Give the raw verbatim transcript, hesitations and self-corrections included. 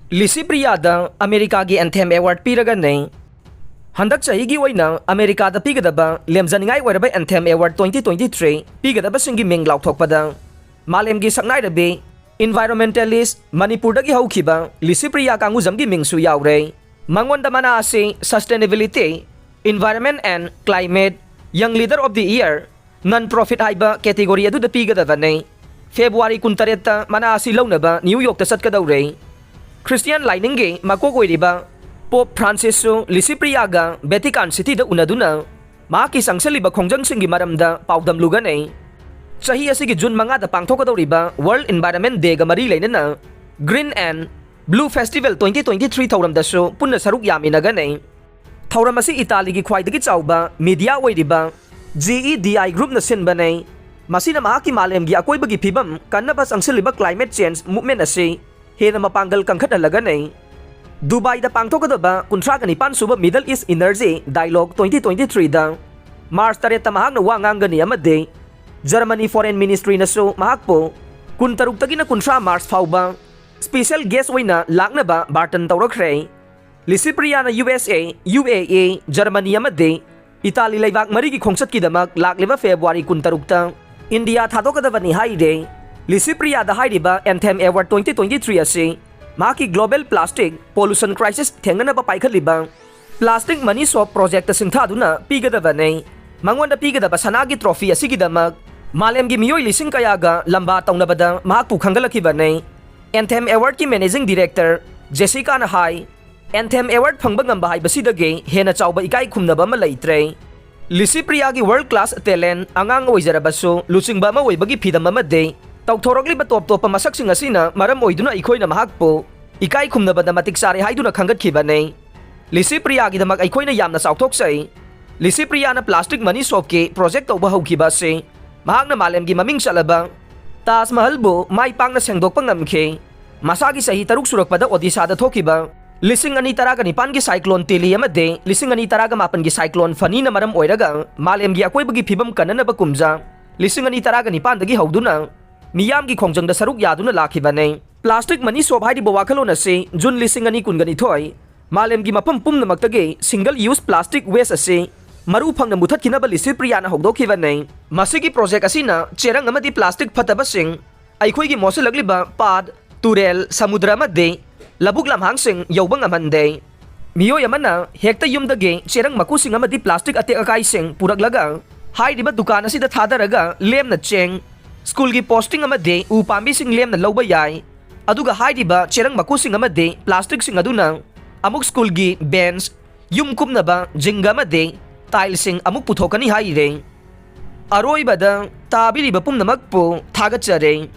ꯂꯤꯁꯤ ꯄ꯭ꯔꯤꯌꯥꯗ ꯑꯃꯦꯔꯤꯀꯥꯒꯤ Anthem Award ꯄꯤꯔꯒꯅꯤ꯫ ꯍꯟꯗꯛ ꯆꯍꯤꯒꯤ ꯑꯣꯏꯅ ꯑꯃꯦꯔꯤꯀꯥꯗ ꯄꯤꯒꯗꯕ ꯂꯦꯝꯖꯅꯤꯡꯉꯥꯏ ꯑꯣꯏꯔꯕ Anthem Award twenty twenty-three ꯄꯤꯒꯗꯕꯁꯤꯡꯒꯤ ꯃꯤꯡ ꯂꯥꯎꯊꯣꯛꯄꯗ ꯃꯥꯂꯦꯝꯒꯤ ꯁꯛꯅꯥꯏꯔꯕꯤ environmentalist ꯃꯅꯤꯄꯨꯔꯗꯒꯤ ꯍꯧꯈꯤꯕ ꯂꯤꯁꯤ ꯄ꯭ꯔꯤꯌꯥ ꯀꯥꯡꯒꯨꯖꯝꯒꯤ ꯃꯤꯡꯁꯨ ꯌꯥꯎꯔꯦ꯫ ꯃꯉꯣꯟꯗ ꯃꯅꯥ ꯑꯁꯤ sustainability, environment and climate, young leader of the year, non profit ꯍꯥꯏꯕ category ꯑꯗꯨꯗ ꯄꯤꯒꯗꯕꯅꯤ꯫ ꯐꯦꯕ꯭ꯔꯨꯋꯥꯔꯤ ꯀꯨꯟꯇꯔꯦꯠꯇ ꯃꯅꯥ ꯑꯁꯤ ꯂꯧꯅꯕ ꯅ꯭ꯌꯨ ꯌꯣꯔꯛꯇ ꯆꯠꯀꯗꯧꯔꯦ꯫ ꯈ꯭ꯔꯤꯁꯇꯤꯌꯥꯟ ꯂꯥꯏꯅꯤꯡꯒꯤ ꯃꯀꯣꯛ ꯑꯣꯏꯔꯤꯕ ꯄꯣꯞ ꯐ꯭ꯔꯥꯟꯁꯤꯁꯁꯨ ꯂꯤꯁꯤ ꯄ꯭ꯔꯤꯌꯥꯒ ꯚꯦꯇꯤꯀꯥꯟ ꯁꯤꯇꯤꯗ ꯎꯅꯗꯨꯅ ꯃꯍꯥꯛꯀꯤ ꯆꯪꯁꯤꯜꯂꯤꯕ ꯈꯣꯡꯖꯪꯁꯤꯡꯒꯤ ꯃꯔꯝꯗ ꯄꯥꯎꯗꯝꯂꯨꯒꯅꯤ꯫ ꯆꯍꯤ ꯑꯁꯤꯒꯤ ꯖꯨꯟ ꯃꯉꯥꯗ ꯄꯥꯡꯊꯣꯛꯀꯗꯧꯔꯤꯕ World Environment Dayꯒ ꯃꯔꯤ ꯂꯩꯅꯅ Green and Blue Festival twenty twenty-three ꯊꯧꯔꯝꯗꯁꯨ ꯄꯨꯟꯅ ꯁꯔꯨꯛ ꯌꯥꯃꯤꯟꯅꯒꯅꯤ꯫ ꯊꯧꯔꯝ ꯑꯁꯤ ꯏꯇꯥꯂꯤꯒꯤ ꯈ꯭ꯋꯥꯏꯗꯒꯤ ꯆꯥꯎꯕ ꯃꯤꯗꯤꯌꯥ ꯑꯣꯏꯔꯤꯕ G E D I Groupꯅ ꯁꯤꯟꯕꯅꯤ꯫ ꯃꯁꯤꯅ ꯃꯍꯥꯛꯀꯤ ꯃꯥꯂꯦꯝꯒꯤ ꯑꯀꯣꯏꯕꯒꯤ ꯐꯤꯕꯝ ꯀꯟꯅꯕ ꯆꯪꯁꯤꯜꯂꯤꯕ climate change movement ꯑꯁꯤ ꯍꯦꯟꯅ ꯃꯄꯥꯡꯒꯜ ꯀꯟꯈꯠꯍꯜꯂꯒꯅꯤ꯫ ꯗꯨꯕꯥꯏꯗ ꯄꯥꯡꯊꯣꯛꯀꯗꯕ ꯀꯨꯟꯊ꯭ꯔꯥꯒ ꯅꯤꯄꯥꯟ ꯁꯨꯕ Middle East Energy Dialogue twenty twenty-threeꯗ ꯃꯥꯔꯆ ꯇꯔꯦꯠꯇ ꯃꯍꯥꯛꯅ ꯋꯥ ꯉꯥꯡꯒꯅꯤ ꯑꯃꯗꯤ ꯖꯔꯃꯅꯤ Foreign Ministryꯅꯁꯨ ꯃꯍꯥꯛꯄꯨ ꯀꯨꯟꯇꯔꯨꯛꯇꯒꯤꯅ ꯀꯨꯟꯊ꯭ꯔꯥ ꯃꯥꯔꯆ ꯐꯥꯎꯕ special guest ꯑꯣꯏꯅ ꯂꯥꯛꯅꯕ ꯕꯥꯔꯇꯟ ꯇꯧꯔꯛꯈ꯭ꯔꯦ꯫ ꯂꯤꯁꯤ ꯄ꯭ꯔꯤꯌꯥꯅ U S A, U A E, Germany ꯑꯃꯗꯤ ꯏꯇꯥꯂꯤ ꯂꯩꯕꯥꯛ ꯃꯔꯤꯒꯤ ꯈꯣꯡꯆꯠꯀꯤꯗꯃꯛ ꯂꯥꯛꯂꯤꯕ ꯐꯦꯕ꯭ꯔꯨꯋꯥꯔꯤ ꯀꯨꯟꯇꯔꯨꯛꯇ ꯏꯟꯗꯤꯌꯥ ꯊꯥꯗꯣꯛꯀꯗꯕꯅꯤ ꯍꯥꯏꯔꯦ꯫ ꯂꯤꯁꯤ ꯄ꯭ꯔꯤꯌꯥꯗ ꯍꯥꯏꯔꯤꯕ Anthem Award twenty twenty-three ꯑꯁꯤ ꯃꯍꯥꯛꯀꯤ global plastic pollution crisis ꯊꯦꯡꯅꯅꯕ ꯄꯥꯏꯈꯠꯂꯤꯕ Plastic Money Shop projectꯇ ꯁꯤꯡꯊꯥꯗꯨꯅ ꯄꯤꯒꯗꯕꯅꯤ꯫ ꯃꯉꯣꯟꯗ ꯄꯤꯒꯗꯕ ꯁꯅꯥꯒꯤ trophy ꯑꯁꯤꯒꯤꯗꯃꯛ ꯃꯥꯂꯦꯝꯒꯤ ꯃꯤꯑꯣꯏ ꯂꯤꯁꯤꯡ ꯀꯌꯥꯒ ꯂꯝꯕꯥ ꯇꯧꯅꯕꯗ ꯃꯍꯥꯛꯄꯨ ꯈꯪꯒꯠꯂꯛꯈꯤꯕꯅꯤ꯫ Anthem Awardꯀꯤ managing director ꯖꯦꯁꯤꯀꯥꯅ ꯍꯥꯏ, Anthem Award ꯐꯪꯕ ꯉꯝꯕ ꯍꯥꯏꯕꯁꯤꯗꯒꯤ ꯍꯦꯟꯅ ꯆꯥꯎꯕ ꯏꯀꯥꯏ ꯈꯨꯝꯅꯕ ꯑꯃ ꯂꯩꯇ꯭ꯔꯦ꯫ ꯂꯤꯁꯤ ꯄ꯭ꯔꯤꯌꯥꯒꯤ world class talent, ꯑꯉꯥꯡ ꯑꯣꯏꯖꯔꯕꯁꯨ ꯂꯨꯆꯤꯡꯕ ꯑꯃ ꯑꯣꯏꯕꯒꯤ ꯐꯤꯗꯝ ꯑꯃꯗꯤ ꯇꯧꯊꯣꯔꯛꯂꯤꯕ ꯇꯣꯞ ꯇꯣꯞꯄ ꯃꯁꯛꯁꯤꯡ ꯑꯁꯤꯅ ꯃꯔꯝ ꯑꯣꯏꯗꯨꯅ ꯑꯩꯈꯣꯏꯅ ꯃꯍꯥꯛꯄꯨ ꯏꯀꯥꯏ ꯈꯨꯝꯅꯕꯗ ꯃꯇꯤꯛ ꯆꯥꯔꯦ ꯍꯥꯏꯗꯨꯅ ꯈꯪꯒꯠꯈꯤꯕꯅꯤ꯫ ꯂꯤꯁꯤ ꯄ꯭ꯔꯤꯌꯥꯒꯤꯗꯃꯛ ꯑꯩꯈꯣꯏꯅ ꯌꯥꯝꯅ ꯆꯥꯎꯊꯣꯛꯆꯩ꯫ ꯂꯤꯁꯤ ꯄ꯭ꯔꯤꯌꯥꯅ Plastic Money Shopꯀꯤ project ꯇꯧꯕ ꯍꯧꯈꯤꯕ ꯑꯁꯤ ꯃꯍꯥꯛꯅ ꯃꯥꯂꯦꯝꯒꯤ ꯃꯃꯤꯡ ꯆꯠꯂꯕ ꯇꯥꯖ ꯃꯍꯜꯕꯨ ꯃꯥꯏ ꯄꯥꯛꯅ ꯁꯦꯡꯗꯣꯛꯄ ꯉꯝꯈꯤ꯫ ꯃꯁꯥꯒꯤ ꯆꯍꯤ ꯇꯔꯨꯛ ꯁꯨꯔꯛꯄꯗ ꯑꯣꯗꯤꯁꯥꯗ ꯊꯣꯛꯈꯤꯕ ꯂꯤꯁꯤꯡ ꯑꯅꯤ ꯇꯔꯥꯒ ꯅꯤꯄꯥꯟꯒꯤ cyclone ꯇꯤꯂꯤ ꯑꯃꯗꯤ ꯂꯤꯁꯤꯡ ꯑꯅꯤ ꯇꯔꯥꯒ ꯃꯥꯄꯟꯒꯤ cyclone ꯐꯅꯤꯅ ꯃꯔꯝ ꯑꯣꯏꯔꯒ ꯃꯥꯂꯦꯝꯒꯤ ꯑꯀꯣꯏꯕꯒꯤ ꯐꯤꯕꯝ ꯀꯟꯅꯅꯕ ꯀꯨꯝꯖꯥ ꯂꯤꯁꯤꯡ ꯑꯅꯤ ꯇꯔꯥꯒ ꯅꯤꯄꯥꯟꯗꯒꯤ ꯍꯧꯗꯨꯅ ꯃꯤꯌꯥꯝꯒꯤ ꯈꯣꯡꯖꯪꯗ ꯁꯔꯨꯛ ꯌꯥꯗꯨꯅ ꯂꯥꯛꯈꯤꯕꯅꯤ꯫ Plastic Money Shop ꯍꯥꯏꯔꯤꯕ ꯋꯥꯈꯜꯂꯣꯟ ꯑꯁꯤ June ꯂꯤꯁꯤꯡ ꯑꯅꯤ ꯀꯨꯟꯒ ꯅꯤꯊꯣꯏ ꯃꯥꯂꯦꯝꯒꯤ ꯃꯐꯝ ꯄꯨꯝꯅꯃꯛꯇꯒꯤ single use plastic waste ꯑꯁꯤ ꯃꯔꯨ ꯐꯪꯅ ꯃꯨꯊꯠꯈꯤꯅꯕ ꯂꯤꯁꯤꯄ꯭ꯔꯤꯌꯥꯅ ꯍꯧꯗꯣꯛꯈꯤꯕꯅꯤ꯫ ꯃꯁꯤꯒꯤ project ꯑꯁꯤꯅ ꯆꯦꯔꯪ ꯑꯃꯗꯤ plastic ꯐꯠꯇꯕꯁꯤꯡ ꯑꯩꯈꯣꯏꯒꯤ ꯃꯣꯠꯁꯤꯜꯂꯛꯂꯤꯕ ꯄꯥꯠ, ꯇꯨꯔꯦꯜ, ꯁꯃꯨꯗ꯭ꯔ ꯑꯃꯗꯤ ꯂꯧꯕꯨꯛ ꯂꯝꯍꯥꯡꯁꯤꯡ ꯌꯧꯕ ꯉꯝꯍꯟꯗꯦ꯫ ꯃꯤꯑꯣꯏ ꯑꯃꯅ ꯍꯦꯛꯇ ꯌꯨꯝꯗꯒꯤ ꯆꯦꯔꯪ ꯃꯀꯨꯁꯤꯡ ꯑꯃꯗꯤ plastic ꯑꯇꯦꯛ ꯑꯀꯥꯏꯁꯤꯡ ꯄꯨꯔꯛꯂꯒ ꯍꯥꯏꯔꯤꯕ ꯗꯨꯀꯥꯟ ꯑꯁꯤꯗ ꯊꯥꯗꯔꯒ ꯂꯦꯝꯅ ꯆꯦꯡ, ꯁ꯭ꯀꯨꯜꯒꯤ posting ꯑꯃꯗꯤ ꯎ ꯄꯥꯝꯕꯤꯁꯤꯡ ꯂꯦꯝꯅ ꯂꯧꯕ ꯌꯥꯏ꯫ ꯑꯗꯨꯒ ꯍꯥꯏꯔꯤꯕ ꯆꯦꯔꯪ ꯃꯀꯨꯁꯤꯡ ꯑꯃꯗꯤ plasticꯁꯤꯡ ꯑꯗꯨꯅ ꯑꯃꯨꯛ ꯁ꯭ꯀꯨꯜꯒꯤ bench, ꯌꯨꯝ ꯀꯨꯞꯅꯕ ꯖꯤꯡꯒ ꯑꯃꯗꯤ tileꯁꯤꯡ ꯑꯃꯨꯛ ꯄꯨꯊꯣꯛꯀꯅꯤ ꯍꯥꯏꯔꯦ꯫ ꯑꯔꯣꯏꯕꯗ ꯇꯥꯕꯤꯔꯤꯕ ꯄꯨꯝꯅꯃꯛꯄꯨ ꯊꯥꯒꯠꯆꯔꯤ꯫